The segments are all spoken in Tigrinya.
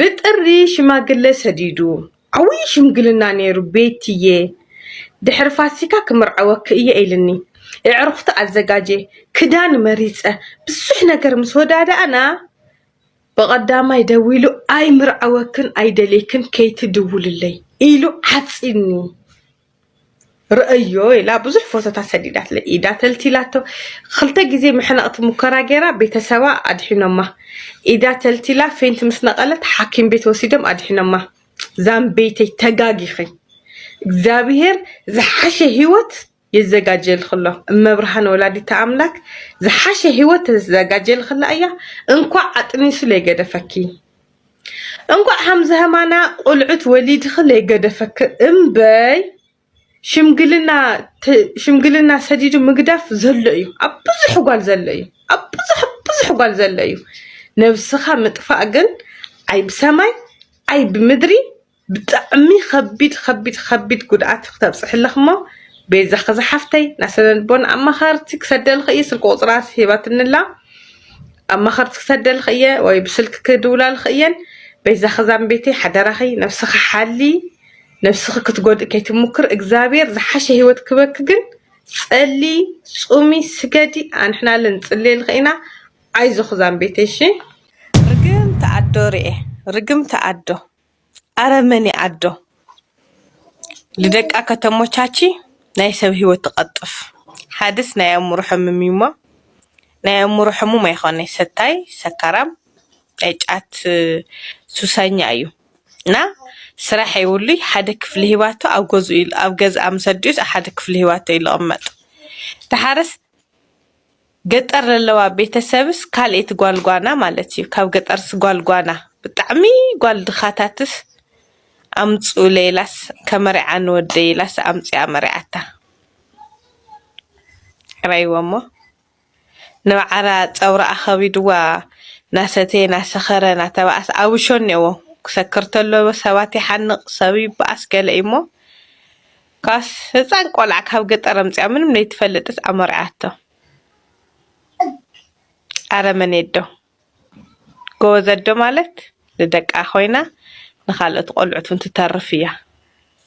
ብጥሪ ሽማግለ ሰዲዱ። ዓብዪ ሽምግልና ነይሩ ቤትየ። ድሕሪ ፋሲካ ክምርዐወኪ እየ ኢልኒ። ኣዕሩኽቲ ኣዘጋጀ፣ ክዳን መሪፀ፣ ብዙሕ ነገር ምስ ወዳዳእና ብቐዳማይ ደዊሉ ኣይምርዐወክን ኣይደልየክን ከይትድውልለይ ኢሉ ዓፂኒ። ርእዮ ኢላ ብዙሕ ፎቶታት ሰዲዳትለ ኢዳ ተልቲላቶ። ክልተ ግዜ መሕነቕቲ ሙከራ ገይራ ቤተሰባ ኣድሒኖማ። ኢዳ ተልቲላ ፌንት ምስ ነቐለት ሓኪም ቤት ወሲዶም ኣድሒኖማ። ዛምቤተይ ተጋጊኺ እግዚኣብሔር ዝሓሸ ህይወት የዘጋጀልክሎ እመብርሃን ወላዲተ ኣምላክ ዝሓሸ ህይወት ተዘጋጀልክላ እያ። እንኳዕ ኣጥኒሱ ለይገደፈኪ እንኳዕ ሃምዚ ህማና ቆልዑት ወሊድኺ ለይገደፈኪ እምበይ ሽምግልና ሰዲዱ ምግዳፍ ዘሎ እዩ ኣብ ብዙሕ ጓል ዘሎ እዩ ኣብ ብዙሕ ብዙሕ ጓል ዘሎ እዩ። ነብስኻ ምጥፋእ ግን ኣይ ብሰማይ ኣይ ብምድሪ ብጣዕሚ ከቢድ ከቢድ ከቢድ ጉድኣት ክተብፅሕልኽ እሞ ቤዛኺ ዝሓፍተይ ናሰነልቦን ኣማኸርቲ ክሰደልኺ እየ። ስልኪ ቁፅራ ሂባትንላ ኣማኸርቲ ክሰደልኺ እየ ወይ ብስልኪ ክድውላልኺ እየን። ቤዛኺ ዛምቤተይ ሓደራኺ ነብስኺ ሓሊ። ነብስኺ ክትጎድእ ከይትሙክር እግዚኣብሔር ዝሓሸ ህይወት ክበኪ ግን ፀሊ፣ ፁሚ፣ ስገዲ። ኣንሕና ለንፅልየልኺ ኢና። ኣይዞኺ ዛምቤተይ እሺ። ርግምቲ ኣዶ ርኤ ርግምቲ ኣዶ ኣረመኔ ኣዶ ልደቃ ከተሞቻቺ ናይ ሰብ ህይወት ትቐጥፍ። ሓደስ ናይ ኣእምሮ ሕሙም እዩሞ ናይ ኣእምሮ ሕሙም ኣይኮነ ሰታይ ሰካራም ናይ ጫት ሱሰኛ እዩ። እና ስራሕ የብሉይ ሓደ ክፍሊ ሂባቶ ኣብ ገዝኡ ኢል- ኣብ ገዝኣ ምስ ኣዲኡስ ሓደ ክፍሊ ሂባቶ ኢሉ ቅመጥ። ተሓረስ ገጠር ለለዋ ቤተሰብስ ካልኤቲ ጓልጓና ማለት እዩ። ካብ ገጠርስ ጓልጓና ብጣዕሚ ጓል ድኻታትስ ኣምፅኡ ለይላስ ከመሪዓ ንወደይ ኢላስ ኣምፅኣ መሪዓታ። ራይዎ እሞ ንባዕራ ፀውራኣ ከቢድዋ ናሰተየ ናሰኸረ ናተባኣስ ኣብሾ እኒአዎ ክሰክር ተሎ ሰባት ይሓንቕ ሰብ ይበኣስ ገለ እዩ እሞ ካስ ህፃን ቆልዓ ካብ ገጠር ኣምፅኣ ምንም ነይትፈልጥስ ኣመሪዓቶ። ኣረመኔ ኣዶ ጎበዝ ኣዶ ማለት ንደቃ ኮይና ንኻልኦት ቆልዑት እውን ትተርፍ እያ።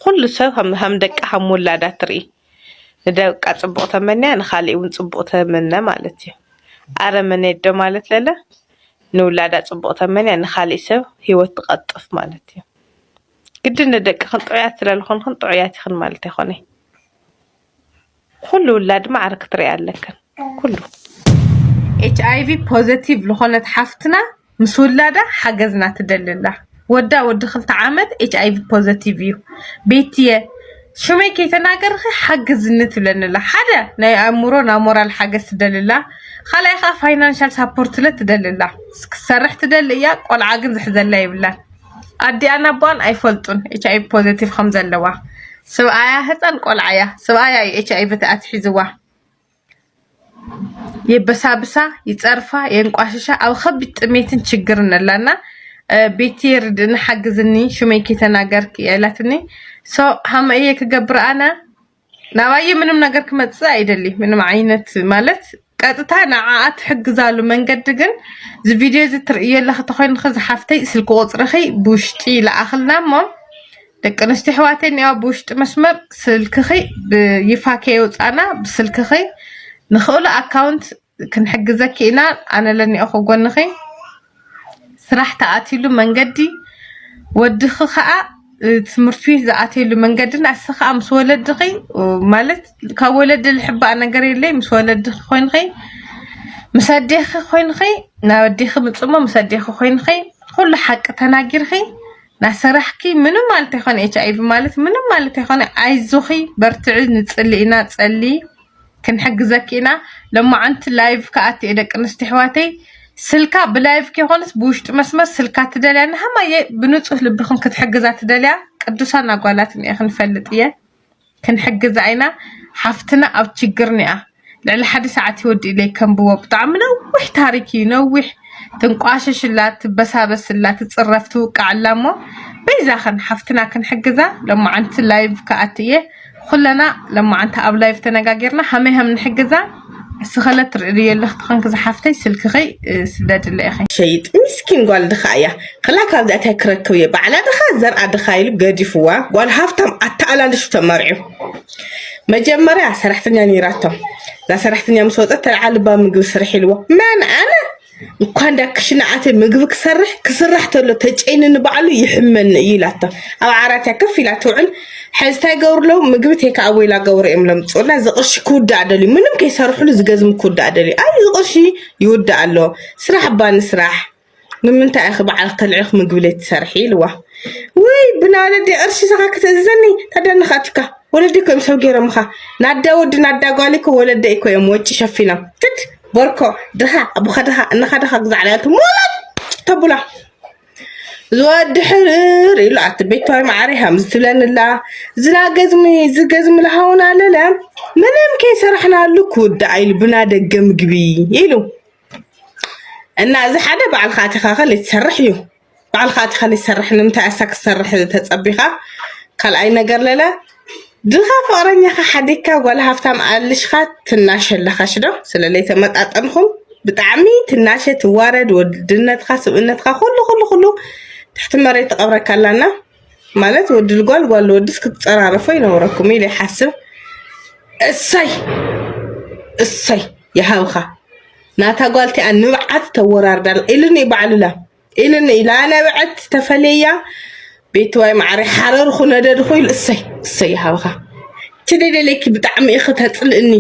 ኩሉ ሰብ ከም ከም ደቃ ከም ውላዳ ትርኢ። ንደቃ ፅቡቕ ተመንያ ንኻሊእ እውን ፅቡቕ ተመነ ማለት እዩ። ኣረመኔ ኣዶ ማለት ለለ ንውላዳ ፅቡቕ ተመንያ ንኻሊእ ሰብ ህይወት ትቐጥፍ ማለት እዩ። ግድን ንደቅኽን ጥዑያት ስለልኾንኽን ጥዑያት ኢኽን ማለት ኣይኮነይ። ኩሉ ውላድ ማዕረ ክትሪኢ ኣለክን ኩሉ። ኤች ኣይ ቪ ፖዘቲቭ ዝኾነት ሓፍትና ምስ ውላዳ ሓገዝና ትደልላ። ወዳ ወዲ ክልተ ዓመት ኤች ኣይ ቪ ፖዘቲቭ እዩ። ቤትየ ሽመይ ከይተናገርኺ ሓግዝኒ ትብለንላ። ሓደ ናይ ኣእምሮ ናይ ሞራል ሓገዝ ትደልላ። ካልኣይ ከዓ ፋይናንሻል ሳፖርት ለ ትደልላ። ክትሰርሕ ትደሊ እያ። ቆልዓ ግን ዝሕዘላ ይብላን። ኣዲኣን ኣቦኣን ኣይፈልጡን ኤች ኣይ ቪ ፖዘቲቭ ከም ዘለዋ። ስብኣያ ህፃን ቆልዓ እያ። ስብኣያ እዩ ኤች ኣይ ቪ ኣትሒዝዋ። የበሳብሳ፣ ይፀርፋ፣ የንቋሽሻ ኣብ ከቢድ ጥሜትን ችግርን ኣላና። ቤቲ ርድእኒ ሓግዝኒ ሽመይ ከይተናገርክ እያ ኢላትኒ። ሶ ሃመ እየ ክገብር ኣነ ናባየ ምንም ነገር ክመፅእ ኣይደሊ ምንም ዓይነት ማለት ቀጥታ ንዓኣ ትሕግዛሉ መንገዲ ግን እዚ ቪድዮ እዚ ትርእዮ ኣለኺ ተኮይንኺ ዝሓፍተይ ስልኪ ቁፅርኺ ብውሽጢ ይለኣኽልና እሞ ደቂ ኣንስትዮ ኣሕዋተይ እኒኣ ብውሽጢ መስመር ስልክኺ ብይፋ ከየውፃና ብስልክኺ ንኽእሉ ኣካውንት ክንሕግዘኪ ኢና ኣነ ለኒኦኹ ጎንኺ ስራሕ ተኣትይሉ መንገዲ ወድኺ ከዓ ትምህርቲ ቤት ዝኣትየሉ መንገዲ ንስኺ ከዓ ምስ ወለድኺ ማለት ካብ ወለዲ ዝሕባእ ነገር የለይ ምስ ወለድኺ ኮይንኺ ምስ ኣዴኺ ኮይንኺ ናብ ኣዴኺ ምፅሞ ምስ ኣዴኺ ኮይንኺ ኩሉ ሓቂ ተናጊርኺ ናሰራሕኪ ምንም ማለት ኣይኮነ ኤች ኣይ ቪ ማለት ምንም ማለት ኣይኮነ ኣይዞኺ በርትዒ ንፅሊ ኢና ፀሊ ክንሕግዘኪ ኢና። ሎማዓንቲ ላይቭ ክኣቲ እየ ደቂ ኣንስትዮ ኣሕዋተይ። ስልካ ብላይቭ ከይኮነስ ብውሽጢ መስመር ስልካ ትደልያ ንሃማየ ብንፁህ ልብኽን ክትሕግዛ ትደልያ ቅዱሳን ኣጓላት እኒኤኽን እፈልጥ እየ። ክንሕግዛ ኢና። ሓፍትና ኣብ ችግር እኒኣ። ልዕሊ ሓደ ሰዓት ይወዲ ኢለይ ከንብቦ ብጣዕሚ ነዊሕ ታሪክ እዩ ነዊሕ ትንቋሸሽላ ትበሳበስላ ትፅረፍ ትውቃዕላ እሞ በይዛኽን ሓፍትና ክንሕግዛ ሎማዓንቲ ላይቭ ክኣቲ እየ። ኩለና ለማዓንቲ ኣብ ላይቭ ተነጋጊርና ሃመይ ሃም ንሕግዛ እስኸለ ትርእልዮ ኣለኽ ትኾንክ ዝሓፍተይ ስልክኸይ ስደድለ ኢኸ። ሸይጥ ምስኪን ጓል ድኻ እያ። ክላ ካብዚኣታይ ክረክብ እየ ባዕላ ድኻ ዘርኣ ድኻ ኢሉ ገዲፍዋ። ጓል ሃፍታም ኣተኣላልሹ ተመርዑ። መጀመርያ ሰራሕተኛ ነይራቶም። እዛ ሰራሕተኛ ምስ ወፀት ተልዓ ልባ ምግቢ ስርሕ ኢልዎ። መን ኣነ? እኳ እንዳ ክሽነ ኣተ ምግቢ ክሰርሕ ክስራሕ ተሎ ተጨይኒ ንባዕሉ ይሕመኒ እዩ ኢላቶ። ኣብ ዓራት እያ ከፍ ኢላ ትውዕል። ሕዚ እንታይ ገብሩ ኣለዉ? ምግቢ ቴካ ኣወ ኢላ ገብሩ እዮም ለምፅኡልና። እዚ ቅርሺ ክውዳእ ደልዩ ምንም ከይሰርሕሉ ዝገዝሙ ክውዳእ ደልዩ። ኣይ እዚ ቅርሺ ይውዳእ ኣሎ። ስራሕ እባ ንስራሕ። ንምንታይ ኢኺ በዓልኪ ተልዒኺ ምግቢ ለይትሰርሒ ኢልዋ። ውይ ብና ወለዲ ቅርሺ ሰኻ ክትእዝዘኒ ታደንኻትካ ወለዲ እኮ እዮም ሰብ ገይሮምኻ። ናዳ ወዲ ናዳ ጓል እኮ ወለደ እኮ እዮም ወጪ ሸፊኖም። ትድ ቦርኮ ድኻ ኣቦኻ ድኻ እነኻ ድኻ ግዛዕ ላልቱ ሞላጭ ተቡላ። ዝወዲ ሕርር ኢሉ ኣቲ ቤት ተዋይ ማዕረ ሃም ዝትብለንላ ዝና ገዝሚ ዝገዝሚ ለሃውና ለለ ምንም ከይሰራሕናሉ ክውዳእ ኢሉ ብና ደገ ምግቢ ኢሉ እና እዚ ሓደ ባዕልኻ ኣቲኻ ከ ልትሰርሕ እዩ። ባዕልኻ ኣቲኻ ልትሰርሕ ንምንታይ ኣሳ ክትሰርሕ ተጸቢኻ? ካልኣይ ነገር ለለ ድኻ ፍቕረኛኻ ሓዲግካ ጓል ሃፍታም ኣልሽኻ ትናሸ ኣለኻሽ ዶ? ስለለይ ተመጣጠንኹም ብጣዕሚ ትናሸ ትዋረድ ወድነትኻ ስብእነትኻ ኩሉ ኩሉ ኩሉ ትሕቲ መሬት ትቐብረካ ኣላና ማለት ወዲ ልጓል ጓል ወድስ ክትጸራረፎ ይነውረኩም ኢለ ይሓስብ። እሰይ እሰይ ይሃብኻ ናታ ጓልቲኣ ንብዓት ተወራርዳል ኢሉኒ ባዕሉላ ኢሉኒ ኢላ ነብዐት ተፈለያ ቤት ዋይ ማዕረ ሓረርኹ ነደድኹ ኢሉ እሰይ እሰይ ይሃብኻ። ትደደለኪ ብጣዕሚ ኢኺ ተፅልእኒ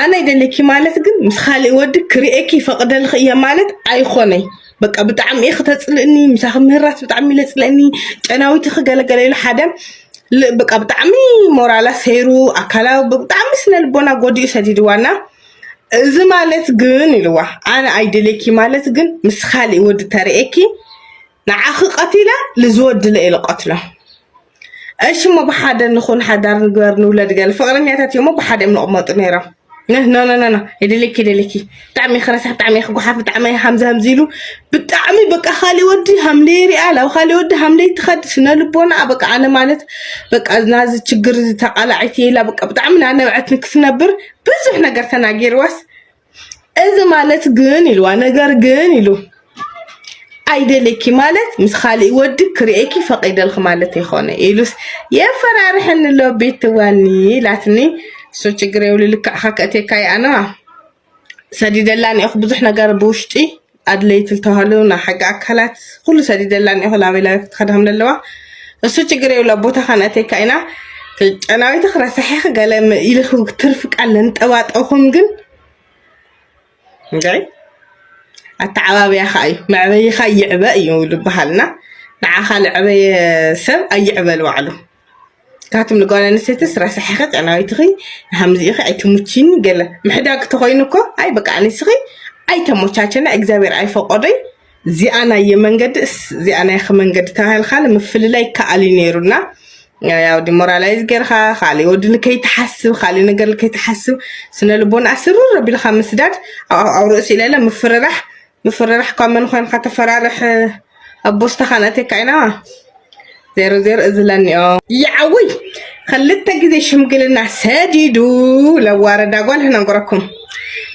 ኣነ ይደለኪ ማለት ግን ምስ ካሊእ ወዲ ክርእየኪ ይፈቅደልኺ እየ ማለት ኣይኾነይ። በቃ ብጣዕሚ ኢኺ ተፅልእኒ ምሳኺ ምህራስ ብጣዕሚ ለፅለእኒ ጨናዊትኺ ገለገለ ኢሉ ሓደ ል- በቃ ብጣዕሚ ሞራላ ሰይሩ ኣካላዊ ብጣዕሚ ስነ ልቦና ጎዲኡ ሰዲድዋና። እዚ ማለት ግን ኢልዋ ኣነ ኣይደለኪ ማለት ግን ምስ ካሊእ ወዲ ተርእየኪ ንዓኺ ቀቲለ ልዝወድለ ኢለ ቀትሎ። እሺ እሞ ብሓደ ንኹን ሓዳር ንግበር ንውለድ ገለ ፍቅረኛታት እዮም ብሓደ እዮም ንቕመጡ ነይሮም። ኖ ኖ ኖ ኖ የደለኪ የደለኪ ብጣዕሚ ክረሳሕ ብጣዕሚ ክጓሓፍ ብጣዕሚ ሃምዚ ሃምዚ ኢሉ ብጣዕሚ በቃ ካሊ ወዲ ሃምለይ ሪኣ ላብ ካሊ ወዲ ሃምለይ ትኸድ ስነ ልቦና በቃ ኣነ ማለት በቃ ናዚ ችግር ተቃላዒት የላ በቃ ብጣዕሚ ናነብዐት ንክትነብር ብዙሕ ነገር ተናጊርዋስ እዚ ማለት ግን ኢልዋ ነገር ግን ኢሉ ኣይደለኪ ማለት ምስ ካሊእ ወዲ ክርእየኪ ፈቂደልኪ ማለት ይኮነ ኢሉስ የፈራርሐኒ ኣሎ ቤትዋኒ ኢላትኒ። እሱ ችግር የብሉ ልክዕካ ከእቴካ ይኣነዋ ሰዲደላ ኒኦክ ብዙሕ ነገር ብውሽጢ ኣድለይቲ ዝተባሃሉ ናይ ሕጊ ኣካላት ኩሉ ሰዲደላ ኒኦክ ላበይ ላበይ ክትኸድሃም ዘለዋ እሱ ችግር የብሉ ኣቦታኻ ነእቴካ ኢና ጨናዊትኽ ረሳሒኽ ገለ ኢልኽ ትርፊ ቃል ለንጠባጠኹም ግን እንታይ ኣተዓባብያኻ እዩ መዕበይኻ ይዕበ እዩ ዝበሃልና ንዓኻ ልዕበየ ሰብ ኣይዕበል ባዕሉ ካትም ንጓል ኣንስተይትስ ረሳሒኺ ጨናዊትኺ ንሃምዚኢኺ ኣይትሙቺኒ ገለ ምሕዳግ ተኾይኑ እኮ ኣይ በቃ ኣንስኺ ኣይተሞቻቸና እግዚኣብሔር ኣይፈቆዶይ እዚኣ ናየ መንገዲ እዚኣ ናይኺ መንገዲ ተባሂልካ ምፍልላይ ይከኣል እዩ ነይሩና ያው ዲሞራላይዝ ጌርካ ካልእ ወዲ ንከይትሓስብ ካልእ ነገር ንከይትሓስብ ስነ ልቦና ስርር ኣቢልካ ምስዳድ ኣብ ርእሲ ኢለለ ምፍርራሕ ምፍርራሕ ካብ መን ኮይንካ ተፈራርሕ ኣቦስታ ካነተካ ኢና ዜሮ ዜሮ እዝለኒኦ ይዓውይ ክልተ ግዜ ሽምግልና ሰዲዱ ለዋረዳ ጓል ህነግረኩም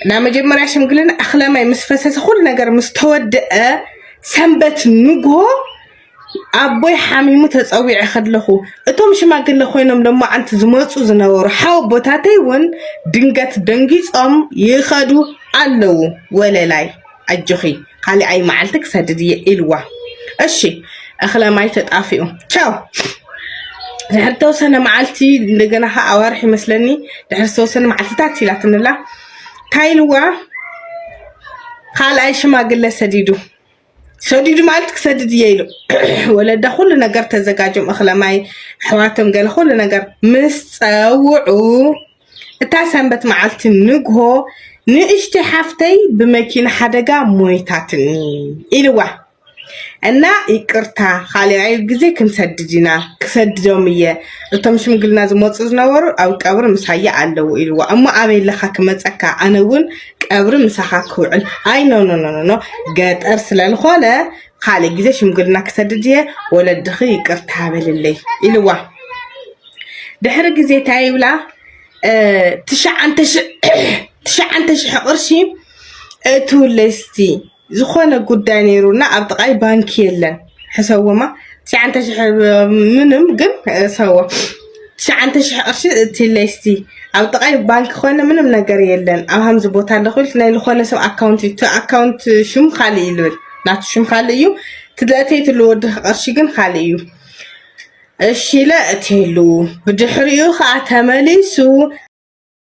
እና መጀመርያ ሽምግልና ኣኽለማይ ምስ ፈሰሰ ኩሉ ነገር ምስ ተወደአ ሰንበት ንግሆ ኣቦይ ሓሚሙ ተፀዊዐ ከለኹ እቶም ሽማግለ ኮይኖም ሎማዓንቲ ዝመፁ ዝነበሩ ሓወቦታተይ እውን ድንገት ደንጊፆም ይኸዱ ኣለዉ። ወለላይ ኣጆኺ ካሊኣይ መዓልቲ ክሰድድ እየ ኢልዋ። እሺ እኽለ ማይ ተጣፊኡ ቻው። ድሕሪ ተወሰነ መዓልቲ እንደገና ከዓ ኣዋርሕ ይመስለኒ ድሕሪ ዝተወሰነ መዓልትታት ኢላትንላ እንታይ ኢልዋ ካልኣይ ሽማግለ ሰዲዱ ሰዲዱ ማለት ክሰድድ እየ ኢሉ ወለዳ ኩሉ ነገር ተዘጋጆም እኽለ ማይ ኣሕዋቶም ገለ ኩሉ ነገር ምስ ፀውዑ እታ ሰንበት መዓልቲ ንግሆ ንእሽተይ ሓፍተይ ብመኪና ሓደጋ ሞይታትኒ ኢልዋ እና ይቅርታ ካልኣይ ግዜ ክንሰድድ ኢና ክሰድዶም እየ እቶም ሽምግልና ዝመፁ ዝነበሩ ኣብ ቀብሪ ምሳየ ኣለዉ ኢልዋ እሞ ኣበይ ኣለካ ክመፀካ ኣነ እውን ቀብሪ ምሳኻ ክውዕል ኣይ ኖ ኖ ኖ ኖ ገጠር ስለልኾነ ካልእ ግዜ ሽምግልና ክሰድድ እየ ወለድኺ ይቅርታ በልለይ ኢልዋ ድሕሪ ግዜ እንታይ ይብላ ትሽዓንተ ሽዕ ትሽዓተ ሽሕ ቅርሺ እትውለይ እስቲ ዝኾነ ጉዳይ ነይሩና ኣብ ጥቓይ ባንክ የለን። ሕሰቦማ ትሽዓተ ሽሕ ምንም ግን ሕሰቦ ትሽዓተ ሽሕ ቅርሺ እትውለይ እስቲ ኣብ ጥቓይ ባንክ ኮነ ምንም ነገር የለን። ኣብ ሃምዚ ቦታ ኣለኹ ኢልክ ናይ ዝኾነ ሰብ ኣካውንት እዩ። እቲ ኣካውንት ሽሙ ካልእ እዩ ልብል፣ ናቱ ሽም ካልእ እዩ። ትለእተይ ትሉ ወዲ ቅርሺ ግን ካልእ እዩ። እሺ ኢለ እትህሉ ብድሕሪኡ ከዓ ተመሊሱ